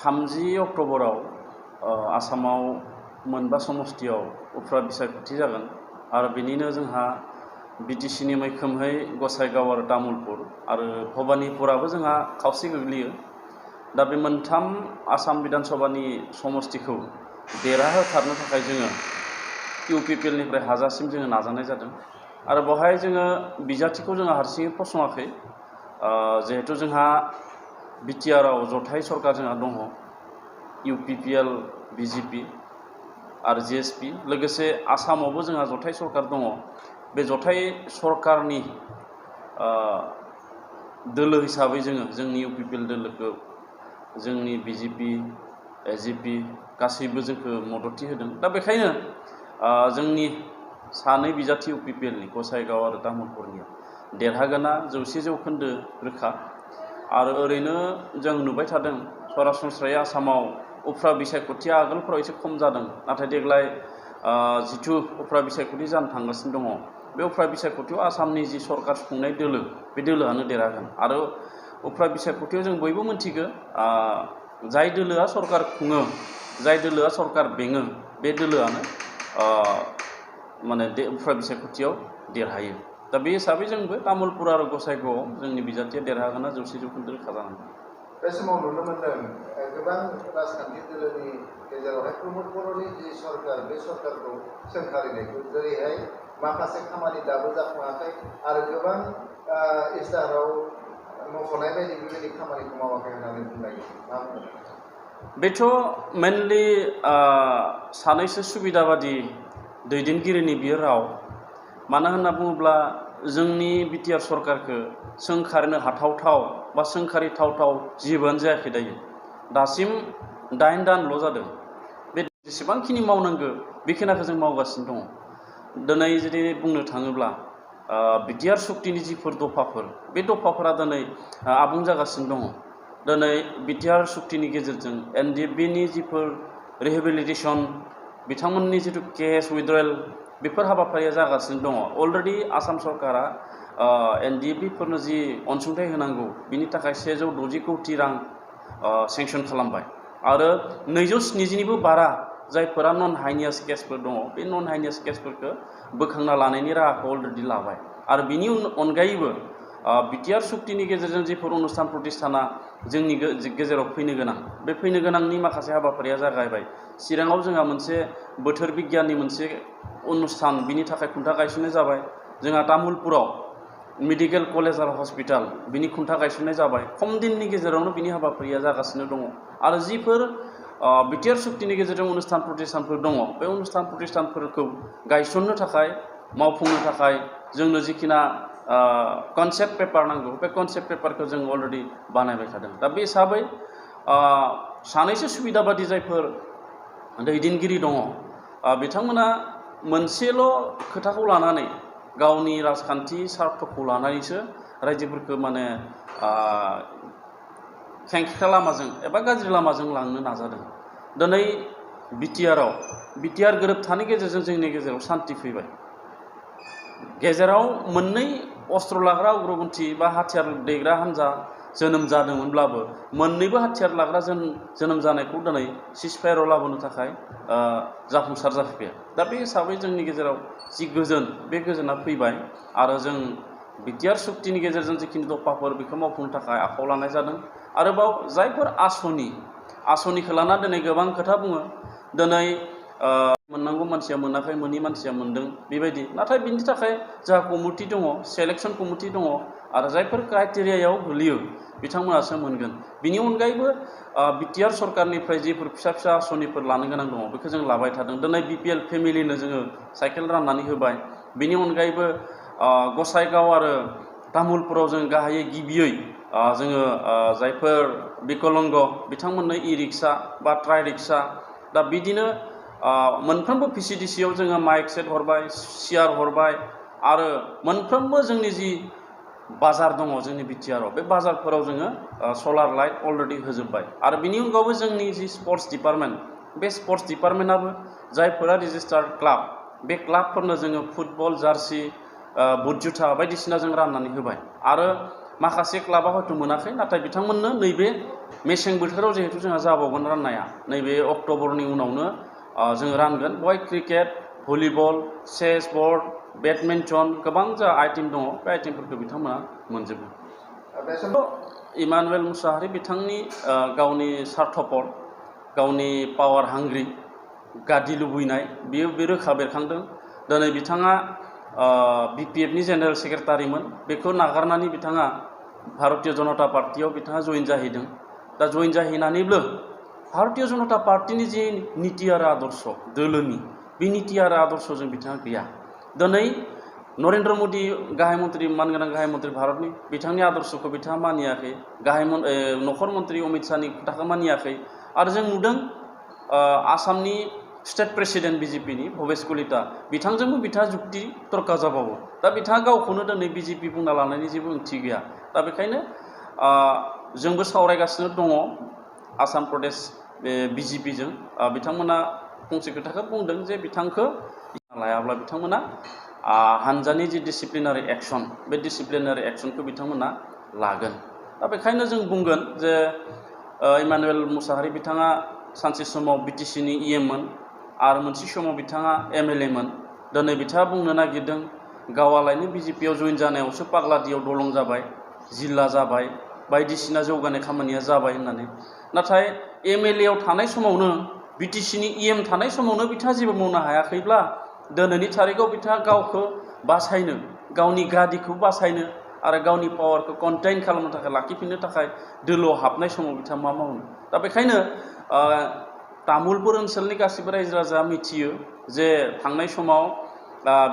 30 अक्ट'बराव आसामाव मोनबा समस्तियाव उफ्रा बिसायख'थि जागोन आरो बिनिनो जोंहा बिटिसिनि मैखोमहै गसाइगाव आरो तामुलपुर आरो भबानिपुराबो जोंहा खावसे गोग्लैयो। दा बे मोनथाम आसाम बिधानसभानि समस्तिखौ देरहाहोथारनो थाखाय जोङो इउपिपिएलनिफ्राय हाजासिम जोङो नाजानाय जादों आरो बेवहाय जोङो बिजाथिखौ जोङो हारसिङै फसङाखै। जिहेतु जोंहा बिटिआरआव जथाय सरकार जोंहा दङ, इउपिपिएल, बिजेपि आरो जिएसपि, लोगोसे आसामावबो जोंहा जथाय सरकार दङ। बे जथाय सरकारनि दोलो हिसाबै जोङो जोंनि इउपिपिएल दोलोखौ जोंनि बिजेपि, एजिपि गासैबो जोंखौ मददथि होदों। दा बेखायनो जोंनि सानै बिजाथि इउपिपिएलनि गसाइगाव आरो तामुलपुरनिया देरहागोना 100% रोखा। आरो ओरैनो जों नुबाय थादों सरासनस्रायै आसामाव उफ्रा बिसायख'थिया आगोलफोराव एसे खम जादों, नाथाय देग्लाय जिथु उफ्रा बिसायख'थि जानो थांगासिनो दङ, बे उफ्रा बिसायख'थियाव आसामनि जि सरकार खुंनाय दोलो, बे दोलोआनो देरहागोन। आरो उफ्रा बिसायख'थियाव जों बयबो मिथिगौ जाय दोलोआ सरकार खुङो, जाय दोलोआ सरकार बेङो, बे दोलोआनो माने उफ्रा बिसायख'थियाव देरहायो। दा बे हिसाबै जोंबो तामुलपुर आरो गसाइगावआव जोंनि बिजाथिया देरहागोना 100% रोखा जानांगौ। बे समाव नुनो मोन्दों गोबां राजखान्थि दोलोनि गेजेरावहाय प्रमद बर'नि जि सरकार, बे सरकारखौ सोंखारिनायखौ, जेरैहाय माखासे खामानि दाबो जाफुङाखै आरो गोबां इस्ताहाराव मख'नाय बायदि बेबायदि खामानिखौ मावाखै होननानै बुंनाय मा बुङो? बेथ' मेनलि सानैसो सुबिदाबादि दैदेनगिरिनि बियो राव। मानो होनना बुङोब्ला जोंनि बिटिआर सरकारखौ सोंखारिनो हाथावथाव बा सोंखारिथावथाव जेबोआनो जायाखै दायो। दासिम 8 दानल' जादों। बे जेसेबांखिनि मावनांगौ बेखिनिखौ जों मावगासिनो दङ। दिनै जुदि बुंनो थाङोब्ला बिटिआर सुक्तिनि जिफोर दफाफोर, बे दफाफोरा दिनै आबुं जागासिनो दङ। दिनै बिटिआर सुक्तिनि गेजेरजों एनडिएफबिनि जिफोर रिहेबिलिटेसन, बिथांमोननि जिथु केस उइड्रयेल, बेफोर हाबाफारिया जागासिनो दङ। अलरेडि आसाम सरकारा एनडिएफबिफोरनो जि अनसुंथाइ होनांगौ बिनि थाखाय 160 कौटि रां सेंसन खालामबाय आरो 270निबो बारा जायफोरा नन हाइनियास केसफोर दङ, बे नन हाइनियास केसफोरखौ बोखांना लानायनि राहाखौ अलरेडि लाबाय। आरो बिनि अनगायैबो बिटिआर सुक्तिनि गेजेरजों जिफोर अनुस्थान प्रतिष्ठाना जोंनि गेजेराव फैनो गोनां, बे फैनो गोनांनि माखासे हाबाफारिया जागायबाय। चिराङाव जोंहा मोनसे बोथोर बिगियाननि मोनसे अनुस्थान, बिनि थाखाय खुन्था गायसननाय जाबाय। जोंहा तामुलपुराव मेडिकेल कलेज आरो हस्पिटाल, बिनि खुन्था गायसननाय जाबाय। खम दिननि गेजेरावनो बिनि हाबाफारिया जागासिनो दङ। आरो जिफोर बिटिआर सुक्तिनि गेजेरजों अनुस्थान प्रतिष्ठानफोर दङ, बे अनुस्थान प्रतिष्ठानफोरखौ गायसननो थाखाय, मावफुंनो थाखाय जोंनो जिखिना कनसेप्ट पेपार नांगौ, बे कनसेप्ट पेपारखौ जों अलरेडि बानायबाय थादों। दा बे हिसाबै सानैसो सुबिदाबादि जायफोर दैदेनगिरि दङ, बिथांमोना मोनसेल' खोथाखौ लानानै, गावनि राजखान्थि सार्थखौ लानानैसो रायजोफोरखौ माने खेंख्रा लामाजों एबा गाज्रि लामाजों लांनो नाजादों। दिनै बिटिआर गोरोबथानि गेजेरजों जोंनि गेजेराव सान्थि फैबाय। गेजेराव मोननै अस्त्र लाग्रा उग्रपन्थी बा हाथियार दैग्रा हान्जा जोनोम जादोंमोनब्लाबो मोननैबो हाथियार लाग्रा जोनोम जानायखौ दिनै सिजफायाराव लाबोनो थाखाय जाफुंसार जाफैबाय। दा बे हिसाबै जोंनि गेजेराव जि गोजोन, बे गोजोना फैबाय आरो जों बिटिआर सुक्तिनि गेजेरजों जिखिनि दफाफोर बेखौ मावफुंनो थाखाय आखायाव लानाय जादों। आरोबाव जायफोर आसनिखौ लाना दिनै गोबां खोथा बुङो, दिनै मोननांगौ मानसिया मोनाखै, मोनि मानसिया मोन्दों, बेबायदि। नाथाय बिनि थाखाय जोंहा कमिटि दङ, सेलेक्सन कमिटि दङ आरो जायफोर क्राइटेरियायाव गोलैयो बिथांमोनासो मोनगोन। बिनि अनगायैबो बिटिआर सरकारनिफ्राय जिफोर फिसा फिसा आसनिफोर लानो गोनां दङ, बेखौ जों लाबाय थादों। दिनै बिपिएल फेमिलिनो जोङो साइकेल राननानै होबाय। बिनि अनगायैबो गसाइगाव आरो तामुलपुराव जों गाहायै गिबियै जोङो जायफोर बिकलंग बिथांमोननो इ रिक्सा बा ट्राइ रिक्सा, दा बिदिनो मोनफ्रोमबो भिसिडिसियाव जोङो माइक सेट हरबाय, सियार हरबाय आरो मोनफ्रोमबो जोंनि जि बाजार दङ जोंनि बिटिआरआव, बे बाजारफोराव जोङो सलार लाइट अलरेडि होजोब्बाय। आरो बिनि अनगायैबो जोंनि जि स्पर्ट्स डिपार्टमेन्ट, बे स्पर्ट्स डिपार्टमेन्टआबो जायफोरा रेजिस्टार्ड क्लाब, बे क्लाबफोरनो जोङो फुटबल जार्सि, बुट जुथा बायदिसिना जों राननानै होबाय। आरो माखासे क्लाबा हयथ' मोनाखै नाथाय बिथांमोननो नैबे मेसें बोथोराव जिहेतु जोंहा जाबावगोन राननाया नैबे अक्ट'बरनि उनावनो जोङो रानगोन बेवहाय cricket volleyball chess bird badminton गोबां जा आइटेम दङ बे आइटेमफोरखौ बिथांमोना मोनजोबो बे समाव इमानुएल मुसाहारि बिथांनि गावनि सार्थपर गावनि पावार हांग्रि गादि लुबैनाय बियो बे रोखा बेरखांदों दिनै बिथाङा BPFनि जेनेरेल सेक्रेटारिमोन बेखौ नागारनानै बिथाङा भारतीय जनता पार्टियाव बिथाङा जइन जाहैदों दा जइन जाहैनानैबो भारतीय जनता पार्टिनि जि नीति आरो आदर्श दोलोनि बे नीति आरो आदर्शजों बिथाङा गैया दिनै नरेन्द्र मोदी गाहाय मन्त्रि मानगोनां गाहाय मन्त्रि भारतनि बिथांनि आदर्शखौ बिथाङा मानियाखै नखर मन्त्रि अमित शाहनि खोथाखौ मानियाखै आरो जों नुदों आसामनि स्टेट प्रेसिडेन्ट BJPनि भवेश कलिता बिथांजोंबो बिथाङा जुक्ति तर्क जाबावो दा बिथाङा गावखौनो दिनै BJP बुंना लानायनि जेबो ओंथि गैया दा बेखायनो जोंबो सावरायगासिनो दङ आसाम प्रदेश बे BJPजों बिथांमोना फंसे खोथाखौ बुंदों जे बिथांखौ लायाब्ला बिथांमोना हानजानि जि डिसिप्लिनारि एक्शन बे डिसिप्लिनारि एक्शनखौ बिथांमोना लागोन दा बेखायनो जों बुंगोन जे इमानुएल मुसाहारि बिथाङा सानसे समाव BTCनि EMमोन आरो मोनसे समाव बिथाङा MLA मोन दिनै बिथाङा बुंनो नागिरदों गावालायनो BJPआव जइन जानायावसो पाग्लादियाव दलं जाबाय जिल्ला जाबाय बायदिसिना जौगानाय खामानिया जाबाय होननानै नाथाय MLAआव थानाय समावनो BTCनि EM थानाय समावनो बिथाङा जेबो मावनो हायाखैब्ला दिनैनि थारिखआव बिथाङा गावखौ बासायनो गावनि गादिखौ बासायनो आरो गावनि पावारखौ कन्टेइन खालामनो थाखाय लाखिफिननो थाखाय दोलोआव हाबनाय समाव बिथाङा मा मावनो दा बेखायनो तामुलपुर ओनसोलनि गासिबो रायजो राजा मिथियो जे थांनाय समाव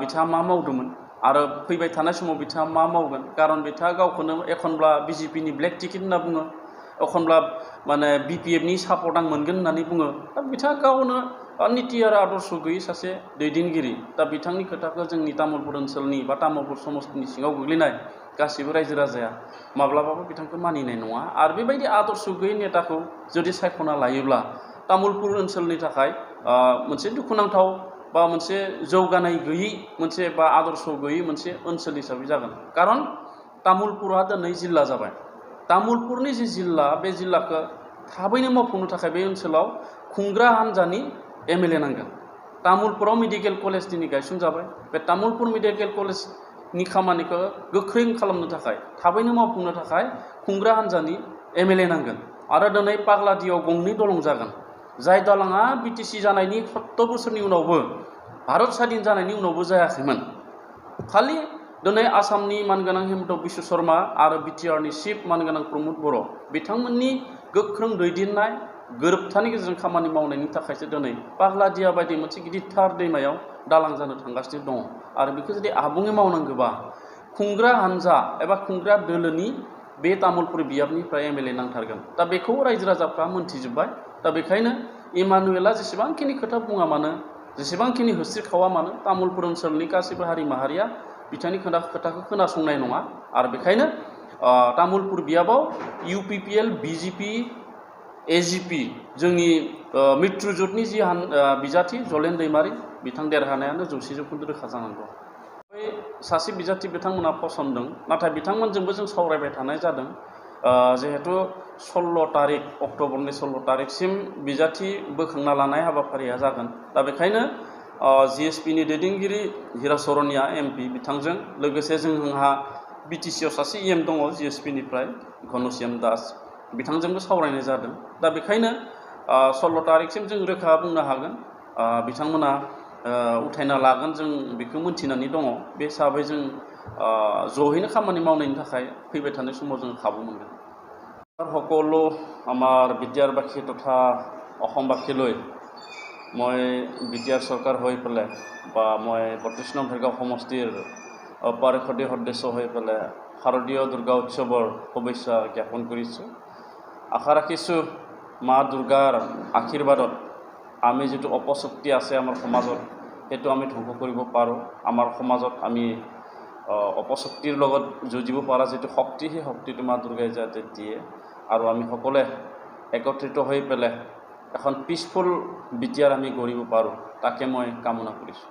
बिथाङा मा मावदोंमोन आरो फैबाय थानाय समाव बिथाङा मा मावगोन खारन बिथाङा गावखौनो एखनब्ला BJPनि ब्लेक टिकेट होनना बुङो एखनब्ला माने BPFनि सापर्ट आं मोनगोन होननानै बुङो दा बिथाङा गावनो नीति आरो आदर्श गैयै सासे दैदेनगिरि दा बिथांनि खोथाखौ जोंनि तामुलपुर ओनसोलनि बा तामुलपुर समस्तिनि सिङाव गोग्लैनाय गासिबो रायजो राजाया माब्लाबाबो बिथांखौ मानिनाय नङा आरो बेबायदि आदर्श गैयै नेताखौ जुदि सायख'ना लायोब्ला तामुलपुर ओनसोलनि थाखाय मोनसे दुखुनांथाव बा मोनसे जौगानाय गैयै मोनसे बा आदर्श गैयै मोनसे ओनसोल हिसाबै जागोन खारन तामुलपुरा दिनै जिल्ला जाबाय तामुलपुरनि जि जिल्ला बे जिल्लाखौ थाबैनो मावफुंनो थाखाय बे ओनसोलाव खुंग्रा हान्जानि MLA नांगोन तामुलपुराव मेडिकेल कलेज दिनै गायसनजाबाय बे तामुलपुर मेडिकेल कलेजनि खामानिखौ गोख्रै खालामनो थाखाय थाबैनो मावफुंनो थाखाय खुंग्रा हान्जानि MLA नांगोन आरो दिनै पाग्लादियाव गंनै दलं जागोन जाय दालाङा BTC जानायनि 70 बोसोरनि उनावबो भारत स्वाधीन जानायनि उनावबो जायाखैमोन खालि दिनै आसामनि मानगोनां हेमन्त बिश्व शर्मा आरो BTRनि चिफ मानगोनां प्रमद बर' बिथांमोननि गोख्रों दैदेननाय गोरोबथानि गेजेरजों खामानि मावनायनि थाखायसो दिनै पाग्लादिया बायदि मोनसे गिदिरथार दैमायाव दालां जानो थांगासिनो दङ आरो बेखौ जुदि आबुङै मावनांगौबा खुंग्रा हान्जा एबा खुंग्रा दोलोनि बे तामुलपुर बियाबनिफ्राय MLA नांथारगोन दा बेखौ रायजो राजाफ्रा मोनथिजोब्बाय दा बेखायनो इमानुएला जेसेबांखिनि खोथा बुङा मानो जेसेबांखिनि होस्रिखावा मानो तामुलपुर ओनसोलनि गासैबो हारि माहारिया बिथांनि खोथाखौ खोनासंनाय नङा आरो बेखायनो तामुलपुर बियाबाव UPPL BJP AGP जोंनि मित्रजुटनि जि बिजाथि जलेन दैमारि बिथां देरहानायानो 100% रोखा जानांगौ सासे बिजाथि बिथांमोना फसंदों नाथाय बिथांमोनजोंबो जों सावरायबाय थानाय जादों जिहेतु 16 तारिख अक्ट'बरनि 16 तारिखसिम बिजाथि बोखांना लानाय हाबाफारिया जागोन दा बेखायनो GSPनि दैदेनगिरि हिराचरनिया MP बिथांजों लोगोसे जोंहा BTCआव सासे EM दङ GSPनिफ्राय घनश्याम दास बिथांजोंबो सावरायनाय जादों दा बेखायनो 16 तारिखसिम जों रोखा बुंनो हागोन बिथांमोना उथायना लागोन जों बेखौ मोनथिनानै दङ बे हिसाबै जों जहैनो खामानि मावनायनि थाखाय फैबाय थानाय समाव जों खाबु मोनगोन সকলো আমাৰ বিদ্যাৰবাসী তথা অসমবাসীলৈ মই বিদ্যাৰ চৰকাৰ হৈ পেলাই বা মই 32 নং ভেৰগাঁও সমষ্টিৰ পাৰিষদী সদস্য হৈ পেলাই শাৰদীয় দুৰ্গা উৎসৱৰ শুভেচ্ছা জ্ঞাপন কৰিছোঁ আশা ৰাখিছোঁ মা দুৰ্গাৰ আশীৰ্বাদত আমি যেটো অপশক্তি আছে আমাৰ সমাজত সেইটো আমি ধ্বংস কৰিব পাৰোঁ আমাৰ সমাজত আমি অপশক্তিৰ লগত যুঁজিব পৰা যেটো শক্তি সেই শক্তিটো মা দুৰ্গাই যাতে দিয়ে আৰু আমি সকলোৱে একত্ৰিত হৈ পেলাই এখন পিসফুল বিটিআৰ আমি গঢ়িব পাৰোঁ তাকে মই কামনা কৰিছোঁ